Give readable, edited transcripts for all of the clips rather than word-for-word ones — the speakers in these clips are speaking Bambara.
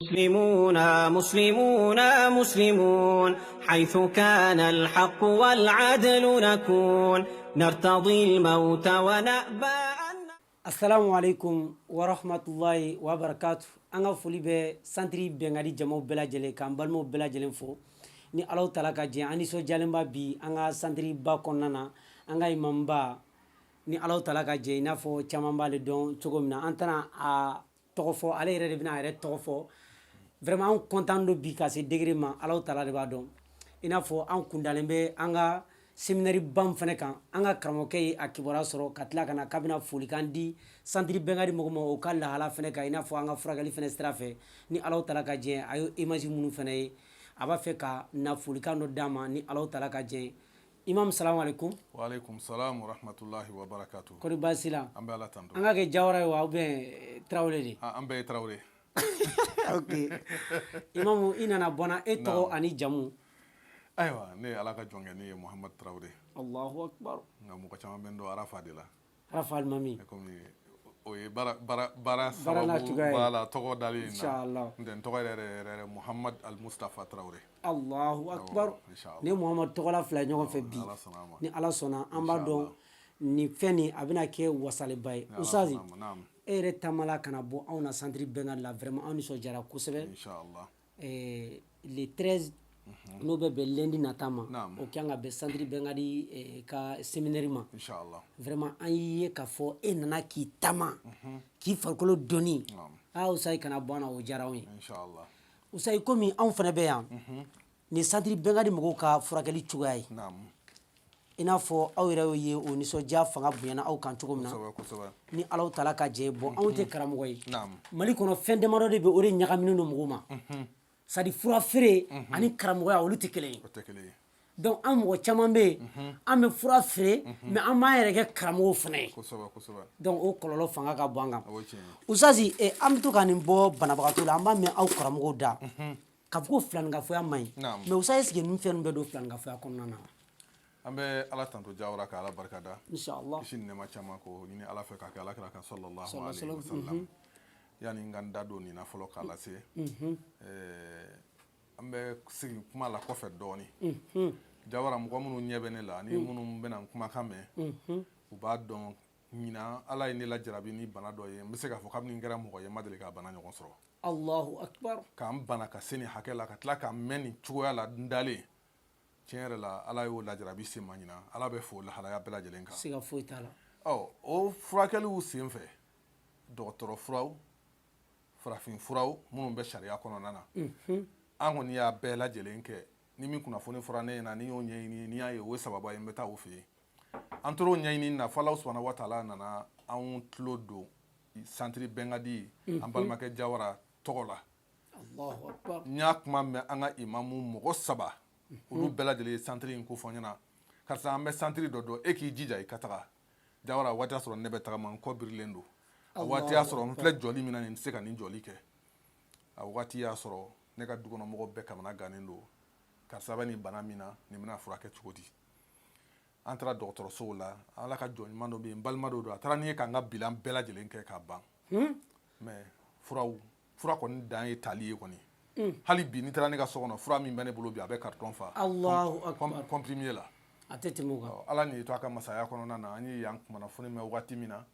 مسلمون مسلمون مسلمون حيث كان الحق والعدل نكون نرتضي الموت ونأبى أن Assalamu alaikum wa rahmatullahi wa barakatuh. An ka foli bɛ santiri Bɛnkadi jamaw bɛɛ lajɛlen k'an balimaw bɛɛ lajɛlen fo ni Alahu taala ka jɛ. An nisɔndiyalenba bi an ka santiri ba kɔnɔna na, an ka imamba, ni Alahu taala ka jɛ, i n'a fɔ caman b'ale dɔn cogo min na, an tɛna a tɔgɔ fɔ, ale yɛrɛ de bɛna a yɛrɛ tɔgɔ fɔ. Vraiment, an content don bi ka se degré ma, Alahu taala de b'a dɔn. I n'a fɔ an kundalen bɛ an ka séminaire ba min fana kan, an ka karamɔgɔkɛ ye a kibaruya sɔrɔ ka tila ka na k'a bɛna folikan di santiri Bɛnkadi mɔgɔ ma, o ka lahala fana kan, i n'a fɔ an ka furakɛli fana sira fɛ. Ni Alahu taala ka jɛ, a ye image minnu fana ye, a b'a fɛ ka na folikan dɔ d'a ma, ni Alahu taala ka jɛ. Imam, salamu alaikum. Wa alaikum salam wa rahmatullahi wa barakatuh. Kɔri baasi la? An bɛ Ala tanto. An ka kɛ Jawara ye wa, ou bien Tarawele de? Ah, an bɛɛ ye Tarawele. Ok, imamu, i nana bɔnna, e tɔgɔ ani jamu? Ayiwa, ne ye Ala ka jɔnkɛ, ne ye Muhamad Tarawele. Allahu akbar. Nka mɔgɔ caman bɛ n dɔn Arafa de la. Arafa alimami. Komi o ye baara baara baara Baara n'a sababu cogoya ye. Voilà, tɔgɔ dalen in na. Inshallah. N tɛ n tɔgɔ yɛrɛ yɛrɛ yɛrɛ, Muhamad Al Mustafa Tarawele. Allahu akbar. Inshallah. Ni Muhamad tɔgɔla fila ye ɲɔgɔn fɛ bi. Ala sɔnna a ma. Ni Ala sɔnna, an b'a dɔn nin fɛn nin a bɛna kɛ wasaleba ye. Ni Ala Usazi, sɔnna a ma, naam. e yɛrɛ taamala ka na bɔ anw na santiri Bɛnkadi la, vraiment anw nisɔndiyara kosɛbɛ. Inshallah. Le 13, n'o bɛ bɛn lundi nata ma, Naam. o kan ka bɛn santiri Bɛnkadi ka séminaire ma. Inshallah. Vraiment, an y'i ye k'a fɔ e nana k'i taama k'i farikolo dɔnni. Naam. Aa Usayi, kana bɔ an na, o diyara anw ye. Inshallah. Usayi, komi anw fana bɛ yan, nin santiri Bɛnkadi mɔgɔw ka furakɛli cogoya ye, Naam. i n'a fɔ aw yɛrɛ y'o ye, o nisɔndiya fanga bonyana aw kan cogo min na. Kosɛbɛ kosɛbɛ. Ni Alahu taala ka jɛ, bɔn, anw tɛ karamɔgɔ ye. Naam. Mali kɔnɔ, fɛn damadɔ de bɛ, o de ɲagaminen don mɔgɔw ma, c'est à dire fura feere ani karamɔgɔya, olu tɛ kelen ye. O tɛ kelen ye. Donc an mɔgɔ caman bɛ yen, an bɛ fura feere, mais an b'an yɛrɛ kɛ karamɔgɔw fana ye. Kosɛbɛ kosɛbɛ. Donc o kɔlɔlɔ fanga ka bon an kan. O ye tiɲɛ ye. Usazi, an bɛ to ka nin bɔ banabagatɔ la, an b'a mɛn aw karamɔgɔw da k'a fɔ ko filaninkafoya man ɲi. Naam. Mais Usa, est ce que ninnu fɛn ninnu bɛɛ don filaninkafoya kɔnɔna na? An bɛ Ala tanto Jawara, ka Ala barika da. Inshallah. Kisi ni nɛɛma caman ko ɲini Ala fɛ k'a kɛ Ala kira kan, sallallahu Sallallahu alaihi wa alaihi. sallam. Yani n ka n da don nin na fɔlɔ k'a lase, an bɛ segin kuma la kɔfɛ dɔɔni. Jawara, mɔgɔ minnu ɲɛ bɛ ne la ani minnu bɛna n kumakan mɛn, u b'a dɔn ɲinan Ala ye ne lajarabi ni bana dɔ ye. N bɛ se k'a fɔ kabini n kɛra mɔgɔ ye, n ma deli ka bana ɲɔgɔn sɔrɔ. Allahu akbar. K'an bana ka se nin hakɛ la, ka tila ka mɛn nin cogoya la n dalen, tiɲɛ yɛrɛ la, Ala y'o lajarabi se ma ɲinan. Ala bɛ fo lahalaya bɛɛ lajɛlen kan. Siga foyi t'a la. Ɔ, o furakɛliw sen fɛ, dɔgɔtɔrɔ furaw, farafin furaw minnu bɛ sariya kɔnɔna na, an kɔni y'a bɛɛ lajɛlen kɛ. Ni min kunnafoni fɔra ne ɲɛna, ni y'o ɲɛɲini, n'i y'a ye o ye sababa ye, n bɛ taa o fɛ yen. An tor'o ɲɛɲini na fo Ala subahana wa taala nana anw tulo don santiri Bɛnkadi, an balimakɛ Jawara tɔgɔ la. Allahu akbar. N y'a kuma mɛn an ka imamu mɔgɔ saba, olu bɛɛ lajɛlen ye santiri in ko fɔ n ɲɛna: karisa, an bɛ santiri dɔ dɔn, e k'i jija i ka taga. Jawara, a waati y'a sɔrɔ ne bɛ tagama, n kɔ birilen don. A waati y'a sɔrɔ n filɛ jɔli min na nin, n tɛ se ka nin jɔli kɛ. A waati y'a sɔrɔ ne ka dukɔnɔmɔgɔw bɛɛ kamana gannen don: karisa bɛ nin bana min na, nin bɛna furakɛ cogo di? An taara dɔgɔtɔrɔsow la. Ala ka jɔn ɲuman dɔ bɛ yen, n balima dɔ don, a taara n'i ye k'an ka bilan bɛɛ lajɛlen kɛ k'a ban, mais furaw, fura kɔni dan ye tali ye kɔni. Hali bi, n'i taara ne ka so kɔnɔ, fura min bɛ ne bolo bi, a bɛ carton fa. Allahu akbar. Comprimé la. A tɛ tɛmɛ o kan. Ɔ, Ala nin to a ka masaya kɔnɔna na, an ye yan kunnafoni mɛn wagati min na,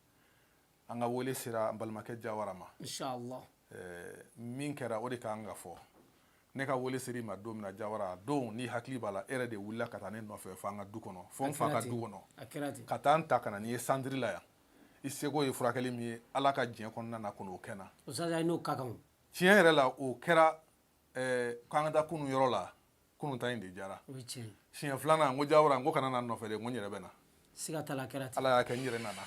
an ka wele sera an balimakɛ Jawara ma. Inshallah. Min kɛra, o de kan ka fɔ. Ne ka wele sera i ma don min na, Jawara, don ni hakili b'a la, e yɛrɛ de wulila ka taa ne nɔfɛ fo an ka du kɔnɔ, fo n fa ka du kɔnɔ. A kɛra ten. Ka taa n ta ka na n'i ye santiri la yan. I seko ye furakɛli min ye, Ala ka diɲɛ kɔnɔna na kɔnɔ, o kɛ na. Usazi, a n'o ka kan o. Tiɲɛ yɛrɛ la, o kɛra k'an ka taa kunun yɔrɔ la, kunun ta in de diyara. O ye tiɲɛ ye. Siɲɛ filanan, n ko Jawara, n ko kana na n nɔfɛ dɛ, n ko n yɛrɛ bɛ na. Siga t'a la, a kɛra ten. Ala y'a kɛ n yɛrɛ nana.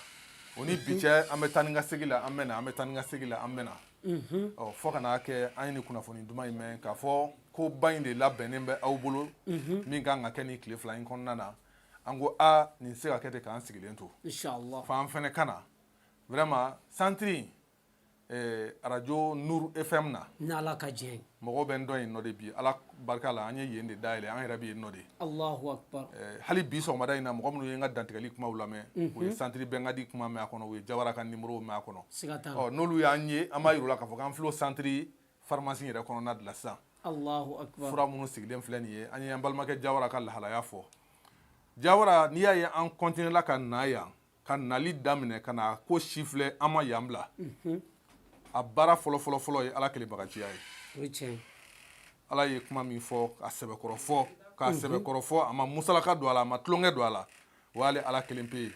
O ni bi cɛ, an bɛ taa ni ka segin la, an bɛ na, an bɛ taa ni ka segin la, an bɛ na. Ɔ, fo ka n'a kɛ an ye nin kunnafoni duman in mɛn k'a fɔ ko ba in de labɛnnen bɛ aw bolo, min kan ka kɛ nin tile 2 in kɔnɔna na. An ko a nin tɛ se ka kɛ ten k'an sigilen to. Inshallah. F'an fɛnɛ ka na vraiment santiri arajo Nour FM na. Ni Ala ka diɲɛ ye. Mɔgɔw bɛ n dɔn yen nɔ de bi. Ala barika la, an ye yen de dayɛlɛ, an yɛrɛ bɛ yen nɔ de. Allahu akbar. Hali bi sɔgɔmada in na, mɔgɔ minnu ye n ka dantigɛli kumaw lamɛn, u ye santiri Bɛnkadi kuma mɛn a kɔnɔ, u ye Jawara ka nimoro mɛn a kɔnɔ. Siga t'a la. Ɔ, n'olu y'an ye, an b'a yir'u la k'a fɔ k'an filɛ santiri. pharmacie yɛrɛ kɔnɔna de la sisan. Allahu akbar. Fura minnu sigilen filɛ nin ye, an ye an balimakɛ Jawara ka lahalaya fɔ. Jawara, n'i y'a ye an continuer la ka na yan, ka nali daminɛ ka na ko si filɛ, an ma yan bila. A baara fɔlɔ fɔlɔ fɔlɔ ye Ala kelenbaganciya ye. O ye tiɲɛ. Ala ye kuma min fɔ, a sɛbɛkɔrɔ fɔ k'a sɛbɛkɔrɔ fɔ, a ma musalaka don a la, a ma tulonkɛ don a la. O y'ale Ala kelen pe ye,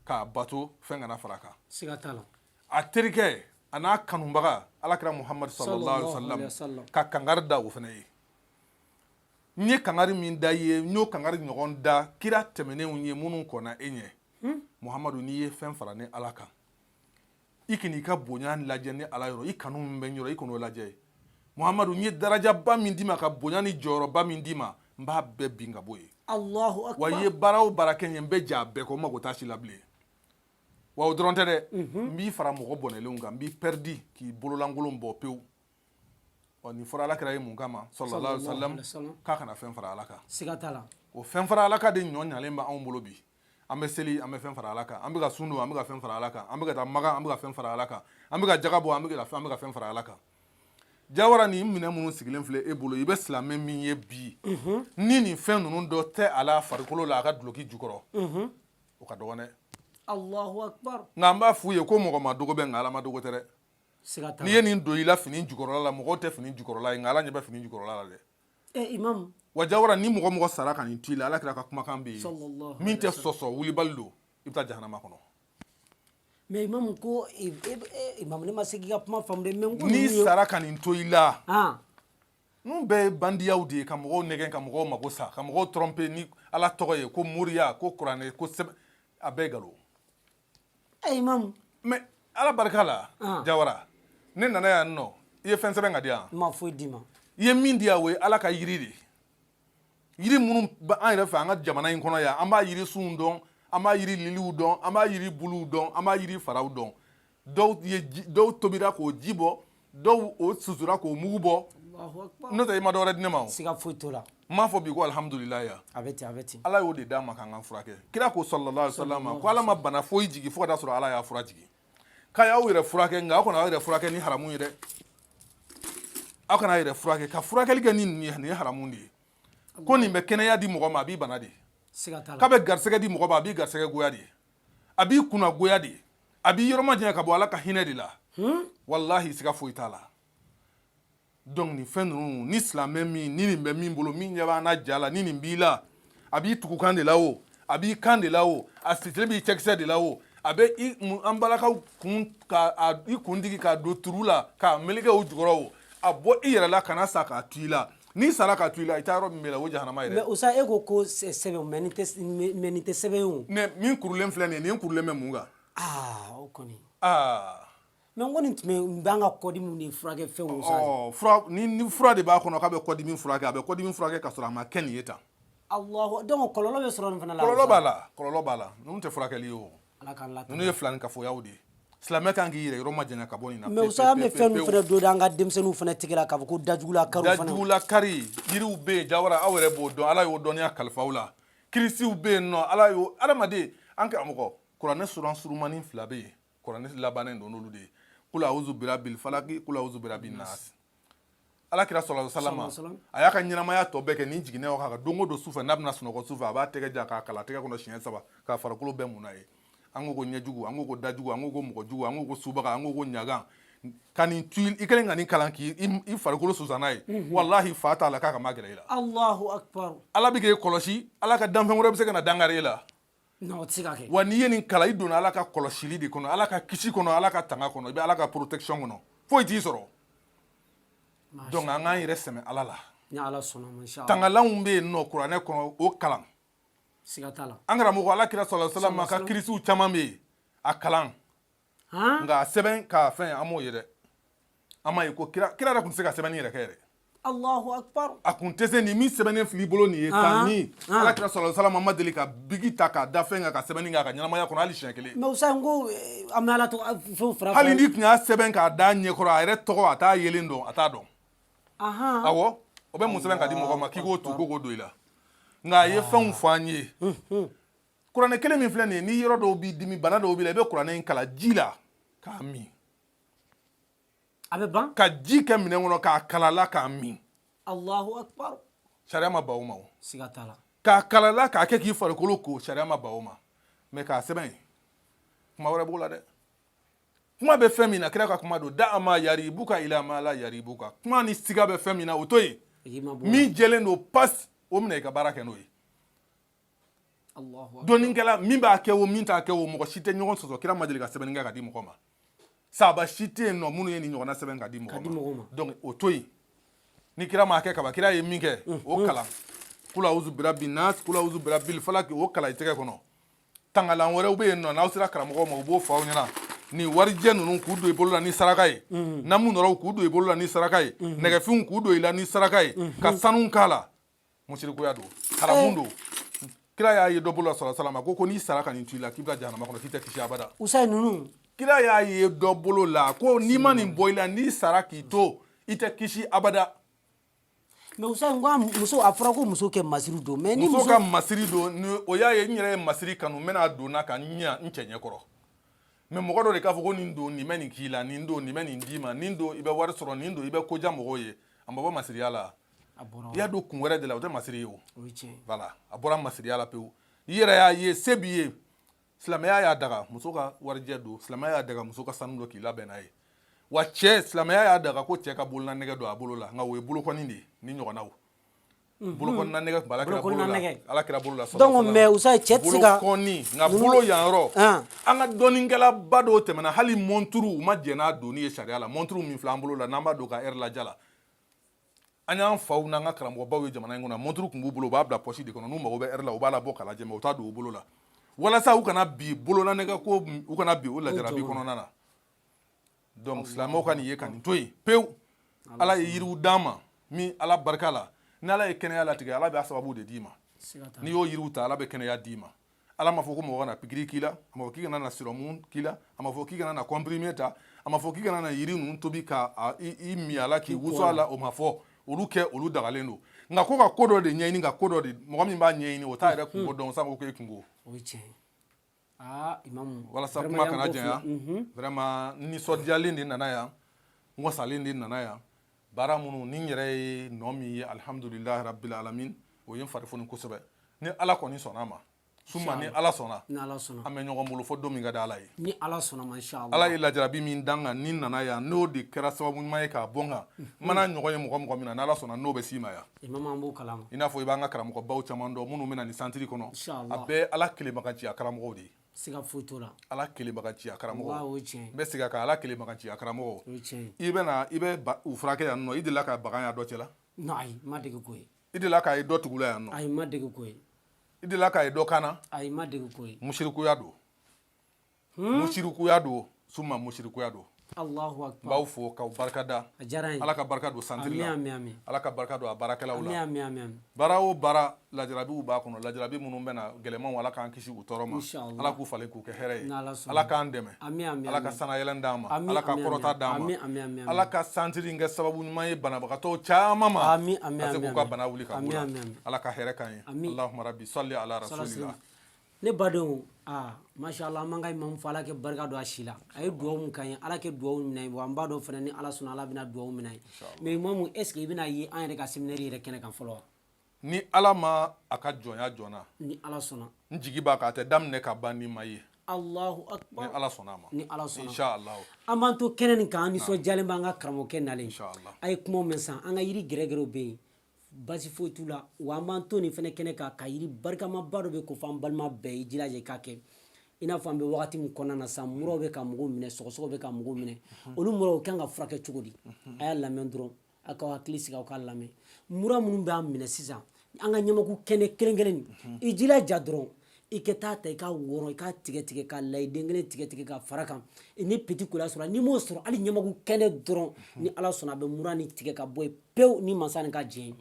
k'a bato, fɛn kana fara a kan. Siga t'a la. A terikɛ a n'a kanubaga, Alakira Muhamadu sallallahu alaihi wasallam, ka kangari da o fana ye. N ye kangari min da i ye, n y'o kangari ɲɔgɔn da kira tɛmɛnenw ye minnu kɔnna e ɲɛ. Muhamadu, n'i ye fɛn fara ne Ala kan, i kan'i ka bonya lajɛ ne Ala yɔrɔ, i kanu min bɛ n yɔrɔ, i kan'o lajɛ. Muhamadu, n ye darajaba min d'i ma, ka bonya ni jɔyɔrɔba min d'i ma, n b'a bɛɛ bin ka bɔ yen. Allahu akbar. Wa i ye baara o baara kɛ n ye, n bɛ jɛ a bɛɛ kɔ, n mago t'a si la bilen. Wa o dɔrɔn tɛ dɛ, n b'i fara mɔgɔ bɔnɛlenw kan, n b'i pɛridi k'i bololankolon bɔ pewu. Ɔ, nin fɔra Ala kira ye mun kama? Sallallahu alaihi wasallam, k'a kana fɛn fara Ala kan. Siga t'a la. O fɛn fara Ala kan de ɲɔ ɲalen bɛ anw bolo bi. An bɛ seli, an bɛ fɛn fara Ala kan. An bɛ ka sun don, an bɛ ka fɛn fara Ala kan. An bɛ ka taa Makan, an bɛ ka fɛn fara Ala kan. An bɛ ka jaga bɔ, an bɛ ka fɛn fara Ala kan. Jawara, nin minɛn minnu sigilen filɛ e bolo, i bɛ silamɛ min ye bi ni nin fɛn ninnu dɔ tɛ a la farikolo la, a ka duloki jukɔrɔ, o ka dɔgɔn dɛ. Allahu akbar. Nka an b'a f'u ye ko mɔgɔ ma dogo bɛ, nka Ala ma dogo tɛ dɛ. Siga t'a la. N'i ye nin don i la fini jukɔrɔla la, mɔgɔw tɛ fini jukɔrɔla ye, nka Ala ɲɛ bɛ fini jukɔrɔla la dɛ. Eh, imam. Wa Jawara, ni mɔgɔ mɔgɔ sara ka nin to i la, Ala kira ka kumakan bɛ yen Sallallahu min tɛ sɔsɔ, wulibali don, i bɛ taa jahanama kɔnɔ. Mais imam ko imam, ne ma se k'i ka kuma faamu dɛ, mais n ko N'i ninnu ye sara ka nin to i la, ninnu bɛɛ ye bandiyaw de ye, ka mɔgɔw nɛgɛn, ka mɔgɔw mago sa, ka mɔgɔw tromper ni Ala tɔgɔ ye, ko moriya, ko kuranɛ, ko sɛbɛn, a bɛɛ ye nkalon. Eh, imam. Mais Ala barika la, Jawara, ne nana yan nɔ, i ye fɛn sɛbɛn ka di yan? N ma foyi d'i ma. I ye min di yan, o ye Ala ka yiri de ye. Yiri minnu bɛ an yɛrɛ fɛ an ka jamana in kɔnɔ yan, an b'a yiri sunw dɔn, an b'a yiri liliw dɔn, an b'a yiri buluw dɔn, an b'a yiri faraw dɔn. Dɔw ye ji, dɔw tobira k'o ji bɔ, dɔw o susura k'o mugu bɔ. Allahu akbar. N'o tɛ, i ma dɔ wɛrɛ di ne ma o. Siga foyi t'o la. N m'a fɔ bi ko alihamudulilayi ya? A bɛ ten, a bɛ ten. Ala y'o de d'an ma k'an ka furakɛ. Kira ko sallallahu alaihi wasallam ko Ala ma bana foyi jigin fo ka taa sɔrɔ Ala y'a fura jigin, k'a y'aw yɛrɛ furakɛ, nka aw kana aw yɛrɛ furakɛ ni haramu ye dɛ. Aw kana aw yɛrɛ furakɛ ka furakɛli kɛ ni nin ye, nin ye haramu de ye. Ko nin bɛ kɛnɛya di mɔgɔ ma, a b'i bana de. Siga t'a la. K'a bɛ garisɛgɛ di mɔgɔ ma, a b'i garisɛgɛ goya de, a b'i kunna goya de, a b'i yɔrɔ majanya ka bɔ Ala ka hinɛ de la. Walahi, siga foyi t'a la. Donc nin fɛn ninnu, ni silamɛ min ni nin bɛ min bolo, min ɲɛ b'an na ja la, ni nin b'i la, a b'i tugukan de la o, a b'i kan de la o, a sitire b'i cɛkisɛ de la o, a bɛ i an balakaw kun ka i kun digi k'a don turu la k'a meleke o jukɔrɔ o, a bɔ i yɛrɛ la, kana sa k'a to i la. N'i sara k'a to i la, i taa yɔrɔ min bɛ la, o jahanama ye dɛ. Mais Usa, e ko ko sɛbɛn, mais nin tɛ sɛbɛn ye o. Ne min kurulen filɛ nin ye, nin kurulen bɛ mun kan? Aa, o kɔni. Aa. Mais n ko nin tun bɛ n b'an ka kɔdimiw de furakɛ fɛnw sa. Ɔ, fura ni fura de b'a kɔnɔ k'a bɛ kɔdimi furakɛ, a bɛ kɔdimi furakɛ ka sɔrɔ a ma kɛ nin ye tan. Allahu, donc kɔlɔlɔ bɛ sɔrɔ nin fana la. Kɔlɔlɔ b'a la, kɔlɔlɔ b'a la. Ninnu tɛ furakɛli ye o. Ala k'an latanga. Ninnu ye filanikafoyaw de ye. Silamɛ kan k'i yɛrɛ yɔrɔ majanya ka bɔ nin na. Mais Usa, an bɛ fɛn min fana don an ka denmisɛnninw fana tigɛ la k'a fɔ ko dajugula kariw fana. Dajugula kari, yiriw bɛ yen, Jawara, aw yɛrɛ b'o dɔn, Ala y'o dɔnniya kalifa aw la. Kirisiw bɛ yen nɔ, Ala y'o adamaden an karamɔgɔ, kuranɛ suran surumani fila bɛ yen. Kuranɛ labannen don n'olu de ye. Kul awuzu birabil falaki, kul awuzu birabin nas. Ala kira sallallahu alaihi wasallam, a y'a ka ɲɛnamaya tɔ bɛɛ kɛ nin jiginnen o kan. Don o don sufɛ, n'a bɛna sunɔgɔ sufɛ, a b'a tɛgɛ ja k'a kala tɛgɛ kɔnɔ siɲɛ saba k'a farikolo bɛɛ mun n'a ye. An ko ko ɲɛjugu, an ko ko dajugu, an ko ko mɔgɔjugu, an ko ko subaga, an ko ko ɲagan, ka nin tu i kɛlen ka nin kalan k'i i farikolo susa n'a ye, walahi, fa t'a la k'a ka ma gɛrɛ i la. Allahu akbar. Ala bɛ k'e kɔlɔsi, Ala ka danfɛn wɛrɛ bɛ se ka na dankari e la? Non, o tɛ se ka kɛ. Wa n'i ye nin kalan, i donna Ala ka kɔlɔsili de kɔnɔ, Ala ka kisi kɔnɔ, Ala ka tanga kɔnɔ, i bɛ Ala ka protection kɔnɔ, foyi t'i sɔrɔ. Donc an k'an yɛrɛ sɛmɛ Ala la. Ni Ala sɔnna ma, inshallah. Tangalanw bɛ yen nɔ kuranɛ kɔnɔ, o kalan. Siga t'a la. An karamɔgɔ, Ala kira sallallahu alaihi wasallam ka kirisiw caman bɛ yen, a kalan. Nka a sɛbɛn k'a fɛn, an m'o ye dɛ. An m'a ye ko kira yɛrɛ tun tɛ se ka sɛbɛnni yɛrɛ kɛ yɛrɛ. Allahu akbar. A kun tɛ se. Nin min sɛbɛnnen fili bolo nin ye tan ni Ala kira sallallahu alaihi wasallam ma deli ka bigi ta k'a da fɛn kan ka sɛbɛnni kɛ a ka ɲɛnamaya kɔnɔ, hali siɲɛ kelen. Mais Usa, n ko an bɛ Ala tɔgɔ fɛnw fara. Hali n'i tun y'a sɛbɛn k'a da ɲɛkɔrɔ, a yɛrɛ tɔgɔ, a t'a yelen dɔn, a t'a dɔn. Awɔ, o bɛ mun sɛbɛn ka di mɔgɔ ma k'i k'o tu ko k'o don i la? Nka a ye fɛnw fɔ an ye. Kuranɛ kelen min filɛ nin ye, ni yɔrɔ dɔw b'i dimi, bana dɔw b'i la, i bɛ kuranɛ in kalan ji la k'a min. A bɛ ban. Ka ji kɛ minɛn kɔnɔ k'a kalala k'a min. Allahu akbar. Sariya ma ban o ma o. Siga t'a la. K'a kalala k'a kɛ k'i farikolo ko, sariya ma ban o ma. Mais k'a sɛbɛn, kuma wɛrɛ b'o la dɛ. Kuma bɛ fɛn min na, kira ka kuma don, da ma yaribuka ila ma la yaribuka. Kuma ni siga bɛ fɛn min na, o to yen. I ma bɔ. Min jɛlen don pas, o minɛ i ka baara kɛ n'o ye. Allahu akbar. Dɔnnikɛla min b'a kɛ o, min t'a kɛ o, mɔgɔ si tɛ ɲɔgɔn sɔsɔ. Kira ma deli ka sɛbɛnni kɛ ka di mɔgɔ ma. Saba si tɛ yen nɔ minnu ye nin ɲɔgɔnna sɛbɛn ka di mɔgɔ ma. Donc o to yen. Ni kira m'a kɛ kaban, kira ye min kɛ, o kalan. Kula uzu birabi nas, kula uzu birabil falaki, o kalan i tɛgɛ kɔnɔ. Tangalan wɛrɛw bɛ yen nɔ, n'aw sera karamɔgɔw ma, u b'o fɔ aw ɲɛna. Nin warijɛ ninnu k'u don i bolo la ni saraka ye, namu nɔrɔw k'u don i bolo la ni saraka ye, nɛgɛfinw k'u don i la ni saraka ye, ka sanu k'a la, musirikuya don, haramu don. Kira y'a ye dɔ bolo la sɔrɔ salama ko n'i sara ka nin to i la, k'i bila jahanama kɔnɔ, k'i tɛ kisi abada. Usayi ninnu. Kira y'a ye dɔ bolo la ko n'i ma nin bɔ i la, n'i sara k'i to, i tɛ kisi abada. Mais Usayi, n ko a muso, a fɔra ko muso kɛ masiri don, mais ni muso ka masiri don ni o y'a ye, n yɛrɛ ye masiri kanu, n bɛna don n'a ka n ɲa n cɛ ɲɛkɔrɔ. Mais mɔgɔ dɔ de k'a fɔ ko nin don, nin bɛ nin k'i la, nin don, nin bɛ nin d'i ma, nin don, i bɛ wari sɔrɔ, nin don, i bɛ koja mɔgɔw ye, a ma bɔ masiriya la. I y'a don kun wɛrɛ de la, o tɛ masiri ye o. Voilà, a bɔra masiriya la pewu. I yɛrɛ y'a ye, se b'i ye, silamɛya y'a daga muso ka warijɛ don, silamɛya y'a daga muso ka sanu don k'i labɛn n'a ye. Wa cɛ, silamɛya y'a daga ko cɛ ka bolona nɛgɛ don a bolo la, nka o ye bolokɔni de ye ni ɲɔgɔnnaw. Bolokɔnina nɛgɛ tun bɛ Alakira bolo la, Alakira bolo la. Donc mais Usayi, cɛ tɛ se ka bolokɔni, nka bolo yan yɔrɔ, an ka dɔnnikɛlaba dɔw tɛmɛna, hali mɔnturu u ma jɛn n'a donni ye sariya la. Mɔnturu min filɛ an bolo la, n'an b'a don ka heure lajɛ la, an y'an faw n'an ka karamɔgɔbaw ye jamana in kɔnɔ, mɔnturu tun b'u bolo, u b'a bila poche de kɔnɔ, n'u mago bɛ heure la, u b'a labɔ k'a lajɛ, mais u t'a don u bolo la, walasa u kana bi bolola nɛgɛ ko, u kana bi o lajarabi kɔnɔna na. Donc silamɛw ka nin ye ka nin to yen pewu. Ala ye yiriw d'an ma min Ala barika la, ni Ala ye kɛnɛya latigɛ, Ala b'a sababu de d'i ma. N'i y'o yiriw ta, Ala bɛ kɛnɛya d'i ma. Ala m'a fɔ ko mɔgɔ kana pikiri k'i la, a ma fɔ k'i kana na sirɔmu k'i la, a ma fɔ k'i kana na comprimé ta, a ma fɔ k'i kana na yiri ninnu tobi ka i min a la, k'i wusu a la, o ma fɔ. Olu kɛ, olu dagalen don. Nka ko ka ko dɔ de ɲɛɲini, ka ko dɔ de, mɔgɔ min b'a ɲɛɲini, o t'a yɛrɛ kunko dɔn, sanko k'e kunko. O ye tiɲɛ ye. Aa imamu. Walasa kuma kana janya, vraiment nisɔndiyalen de nana yan, n wasalen de nana yan. Baara minnu ni n yɛrɛ ye nɔ min ye, alhamdulilahi rabbil alamin, o ye n fari foni kosɛbɛ. Ni Ala kɔni sɔnna a ma, suma ni Ala sɔnna, an bɛ ɲɔgɔn bolo fo don min ka di Ala ye. Ni Ala sɔnna ma, inshallah. Ala ye lajarabi min dan kan, ni nana yan, n'o de kɛra sababu ɲuman ye k'a bɔ n kan, n mana ɲɔgɔn ye mɔgɔ mɔgɔ min na, n'Ala sɔnna, n'o bɛ s'i ma yan. Imamu, an b'o kalama. I n'a fɔ i b'an ka karamɔgɔbaw caman dɔn minnu bɛ na nin santiri kɔnɔ, a bɛɛ Ala kelenbaganciya karamɔgɔw de ye. Siga foyi t'o la. Ala kelenbaganciya karamɔgɔw. O ye tiɲɛ. N bɛ segin a kan, Ala kelenbaganciya karamɔgɔw. O ye tiɲɛ. I bɛ na, i bɛ u furakɛ yan nɔ, i delila ka bagan y'a dɔ cɛ la? Non, ayi, n ma dege k'o ye. I delila k'a ye dɔ tugu la yan nɔ? Ayi, n ma dege k'o ye. I delila k'a ye dɔ kan na? Ayi, n ma dege k'o ye. Musirikuya don. Musirikuya don, suma musirikuya don. Allahu akbar. N b'aw fo k'aw barika da. A diyara n ye. Ala ka barika don santiri la. Ami, ami. Ala ka barika don a baarakɛlaw la. Ami, ami, ami. Baara o baara, lajarabiw b'a kɔnɔ, lajarabi minnu bɛ na gɛlɛmanw, Ala k'an kisi u tɔɔrɔ ma. Inshallah. Ala k'u falen k'u kɛ hɛrɛ ye. N'Ala sɔnna. Ala k'an dɛmɛ. Ami, ami, Ala ka sanayɛlɛn d'an ma. Ami, Ala ka ami, kɔrɔta d'an ma. Ami, ami, ami, ami. Ala ka santiri in kɛ sababu ɲuman ye banabagatɔw caman ma. Ami, ami, Ka se ami, k'u ka ami. bana wuli ka b'u Ami, la. ami, ami. Ala ka hɛrɛ k'an ye. Ami. Allahumma rabbi salli ala rasulillah. Ne badenw, aa masha Allah, an b'an ka imamu fo, Ala kɛ barika don a si la. A ye duwawu min k'an ye, Ala kɛ duwawu minɛ ye. Wa an b'a dɔn fana, ni Ala sɔnna, Ala bɛna duwawu minɛ ye. Mais imamu, est ce que i bɛna ye an yɛrɛ ka séminaire yɛrɛ kɛnɛ kan fɔlɔ wa? Ni Ala ma a ka jɔnya jɔna. Ni Ala sɔnna. N jigi b'a kan, a tɛ daminɛ ka ban ni ma ye. Allahu akbar. Ni Ala sɔnna a ma. Ni Ala sɔnna. Inshallah. An b'an to kɛnɛ nin kan, an nisɔndiyalen b'an ka karamɔgɔkɛ nalen. Inshallah. A ye kumaw mɛn sisan, an ka yiri gɛrɛgɛrɛw bɛ yen, basi foyi t'u la. Wa an b'an to nin fɛnɛ kɛnɛ kan ka yiri barikamaba dɔ bɛ ko fɔ an balima bɛɛ ye, jilaja i k'a kɛ. I n'a fɔ an bɛ wagati min kɔnɔna na sisan, muraw bɛ ka mɔgɔw minɛ, sɔgɔsɔgɔ bɛ ka mɔgɔw minɛ. Olu muraw kan ka furakɛ cogo di? A y'a lamɛn dɔrɔn, a k'aw hakili sigi, aw k'a lamɛn. Mura minnu b'an minɛ sisan, an ka ɲamaku kɛnɛ kelen kelen nin, i jilaja dɔrɔn i ka taa ta, i k'a wɔrɔ, i k'a tigɛ tigɛ, k'a layi den kelen tigɛ tigɛ ka fara kan ni petit cola sɔrɔ. N'i m'o sɔrɔ, hali ɲamaku kɛnɛ dɔrɔn, ni Ala sɔnna, a bɛ mura ni tigɛ ka bɔ yen pewu ni masa nin ka diɲɛ ye.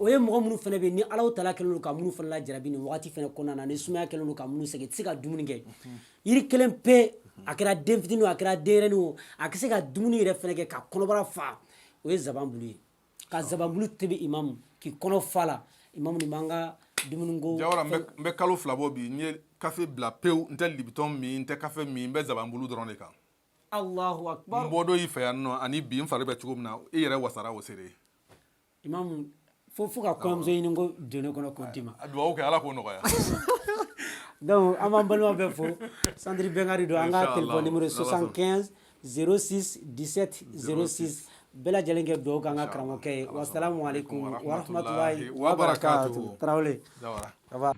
O ye mɔgɔ minnu fana bɛ yen, ni Ala tala kɛlen don ka minnu fana lajarabi nin wagati fana kɔnɔna na, ni sumaya kɛlen don ka minnu sɛgɛn, i tɛ se ka dumuni kɛ. Yiri kelen pe, a kɛra den fitinin o, a kɛra denyɛrɛnin o, a tɛ se ka dumuni yɛrɛ fana kɛ ka kɔnɔbara fa, o ye zaban bulu ye. Ka zaban bulu tobi imamu k'i kɔnɔ fa la, imamu, nin b'an ka dumuni ko. Jawara, n bɛ kalo 2 bɔ bi, n ye kafe bila pewu, n tɛ Lipton min, n tɛ kafe min, n bɛ zaban bulu dɔrɔn de kan. Allahu akbar. N bɔdɔ i fɛ yan nɔ ani bi n fari bɛ cogo min na, i yɛrɛ wasara o seere. Imamu, fo ka kɔɲɔmuso ɲini ko don ne kɔnɔ k'o d'i ma. A dugawu kɛ, Ala k'o nɔgɔya. Donc an b'an balima bɛɛ fo. Centre Bɛnkadi don. An ka Inshallah. téléphone numéro N'Ala sɔnna. 75 06 17 06. Bɛɛ lajɛlen kɛ dugawu k'an ka karamɔgɔkɛ ye. Wasalamu alaikum warahmatullahi wabarakatuh. Tarawele. Jawara. Ça va.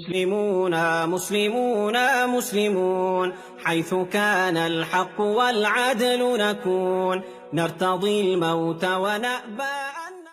مسلمون مسلمون مسلمون، حيث كان الحق والعدل نكون، نرتضي الموت ونأبى.